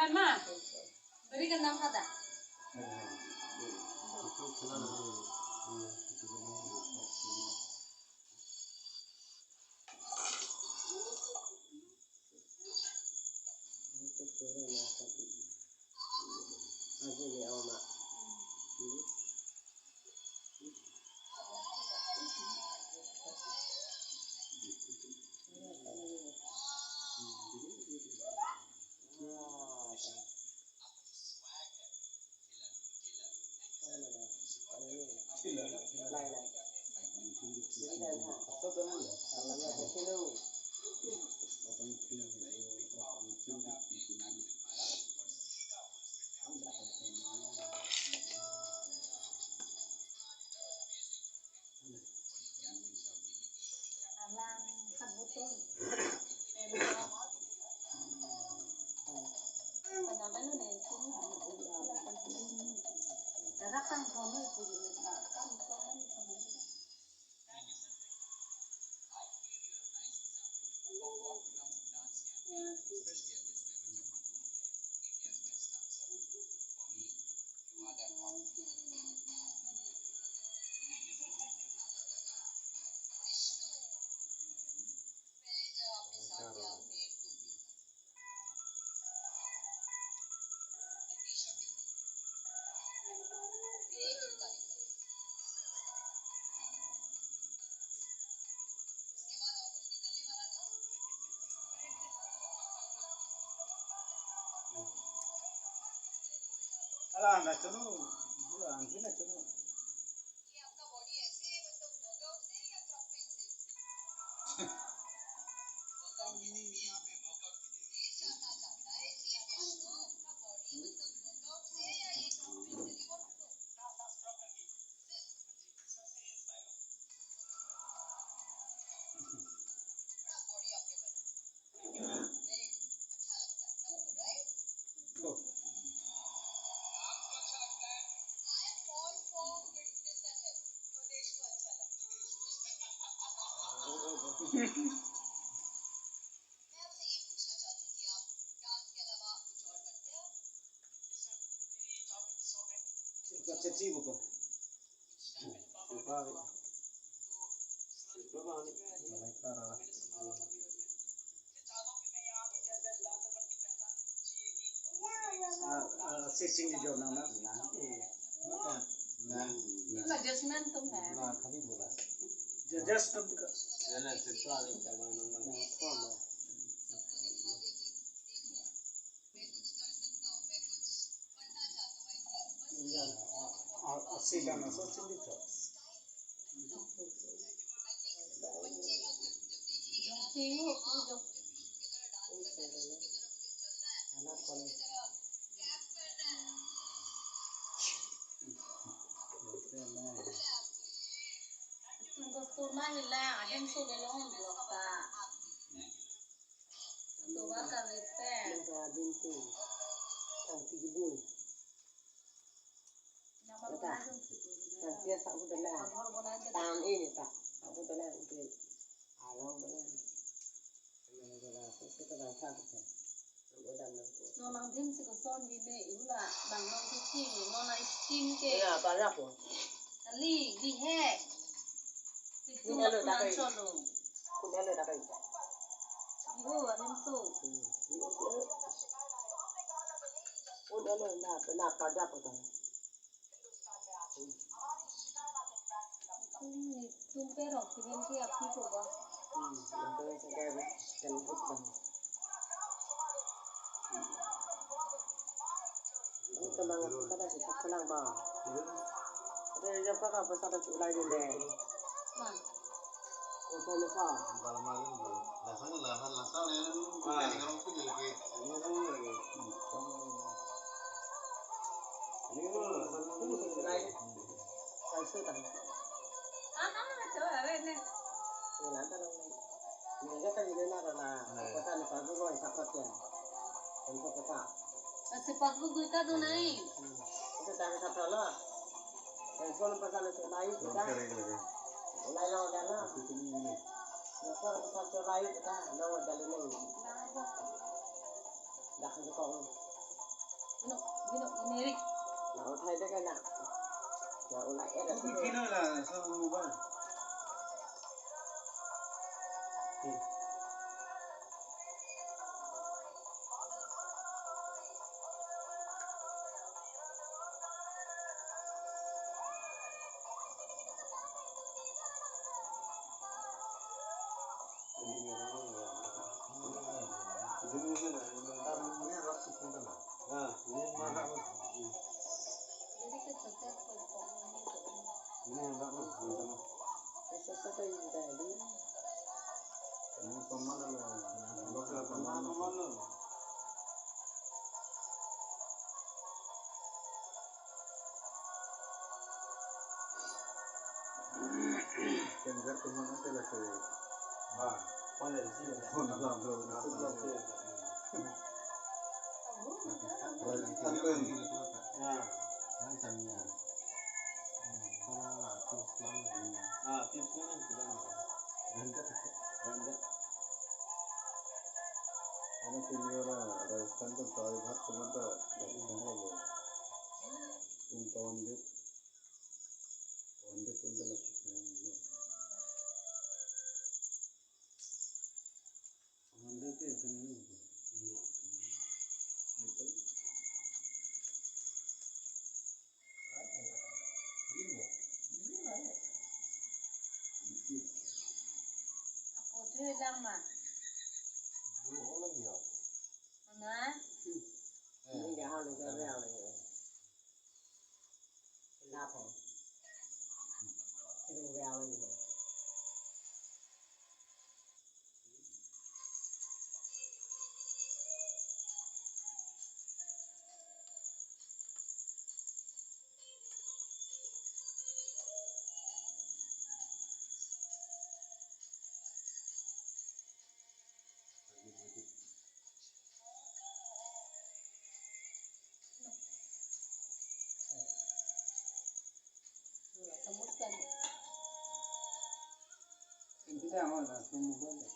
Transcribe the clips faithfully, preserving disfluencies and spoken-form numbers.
Ma, beri kenam kada. Alang khat botol. Pangalan ni sini. Darak kan kono itu juga. Ala, na chunu, ala, angki na chunu. Sitting di jom nang na. Adjustment tum hai. Adjustment ka. Tum kostur ma hila, ahem so belong blok ta. Coba kali pen. Ada binti. Tang tigibun. Nama kena jom situ. Tang tias aku dalam. Amor bola aja. Tang ini tak. Aku dalam itu. Along dalam. Ini dalam. Terus kita dalam satu kan. Aku dalam. Non nangdhim si kosonji ne, ula bang nang tuti ne, non na steam ke. Ya, banyak loh. Kali, bihek. Itu ni lalu nak dakai. Cholo. Kun lalu dakai. Ibu, ahem so. Hmm. Kun lalu na, na pada apa tu? Tum pero, tingin siya, piso ba? Hmm, ang kaya sa kaya, kalbut ba? Ito mga kada si Saksalang ba? Ada yang kaka pasal ada culai din deh. Ma. Kung sa masa. Lasan, lasan, lasan, eh. Ah. Ini kan lagi. Ini kan lasan. Ini kan lasan. Aha, coba, wait, nih. Ini lantas lang. Ini aja kan ini nara na. Nah. Kota ni pagu ko isap ya. Untuk kota. Kasi pagu ko ita do nai. Hmm. Ito tayo sa talo. Cellphone pa sa lo sa layo kita. Layo ka na. Ako pa sa layo kita. Layo dali na. Dah ko. Gino, gino, gini, Rik. Nah, uthai dek anak. Ya, ulah, eh, dah. Kilo lah, so mobile. Hmm. Kemjar teman ante lasi. Ah, pon dari sini. Pon dalam dulu. Sebelah tu. Rajasthan pen. Ya. Yang tanya. Kalau lah, terus pulang. Ah, terus pulang, pulang. Rendet. Rendet. Karena senior, ah, Rajasthan pen sawai bhat teman ta, dari sana lo. Ung Pawan Dep. Pawan Dep pun dalam. Pawan Dep ya, kan ini. Apo tu lang ma. Mana? Ini dah hal dah real ni. Kenapa? Sudah real ni. Ini dah awal lah, semua boleh.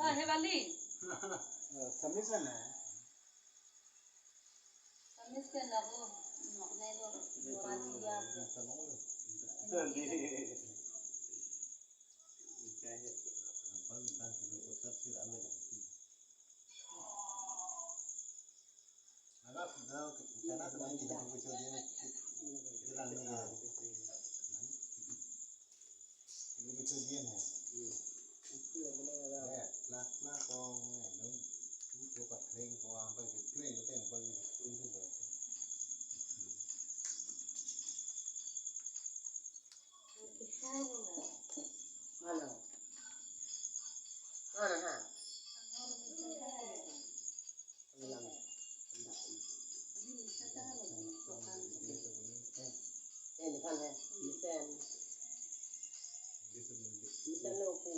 Ah, Hewali. Samis kan ya? Samis ke lagu, nok ne lo, Dora Sia. Apa kita kita pusat sih, ame. Anak sudah sana teman di dalam kecil dia ni. Jalan ni ya. Ini betul dia ni. Ya, plak plak kong ni. Nung tu patreng kong apa gitu, yang penting apa gitu. Mana? Mana ha? Ulang. Eh, ini kan, eh, mesen. Mesen lo pu.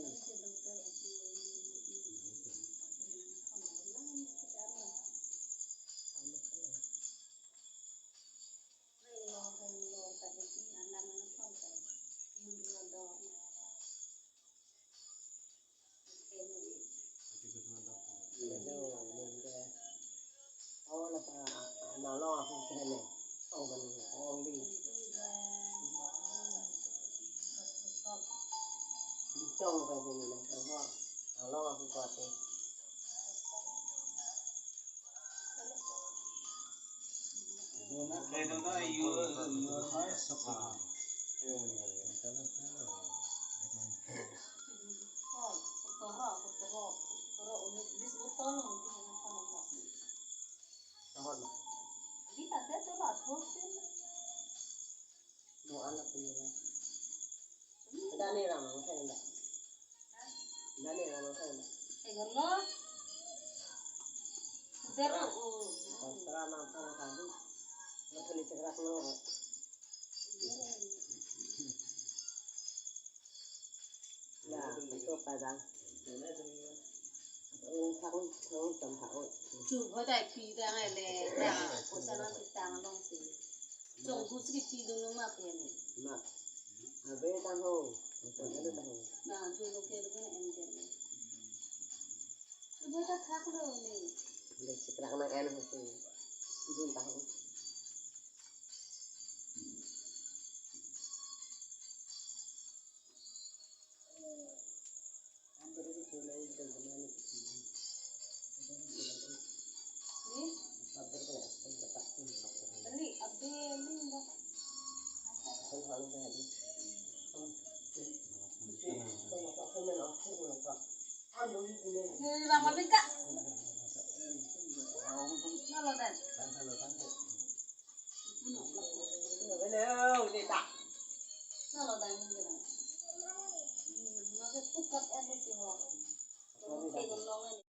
Hello, ningke. Oh, napa, ah, nalo aku sene. Oh, kan, oh, di. Ditong ka sini na, oh, nalo aku pati. Okay, Dada, you, you are my support. Tahor na. Di kata tu lah, tu tu. Mo anak punya lah. Dani ramang saya enggak. Dani ramang saya enggak. Eh, gono. Zero. Pasra nang sana tadi. Nang peli segera keluar. Ya, itu kadang. Ang thak, ang thak, ang thak. Chu ho dai pi dang ele, dang, kosa nang pitang long si. Chong hu si pi dung nung ma pen. Ma. Abe tang ho. Ang thak, abe tang ho. Na, ju lo ke lo ke em den. Chu ho ta thak lo ni. Abe chikrak nang en ho si. Dun tang ho. Ni? Ni, abe, ni, ni. Ni, Rama Bika. Nalo dan. Hello, Nita. Nalo dan, ni, ni. Hmm, nake tukat en si ho. Tukat en.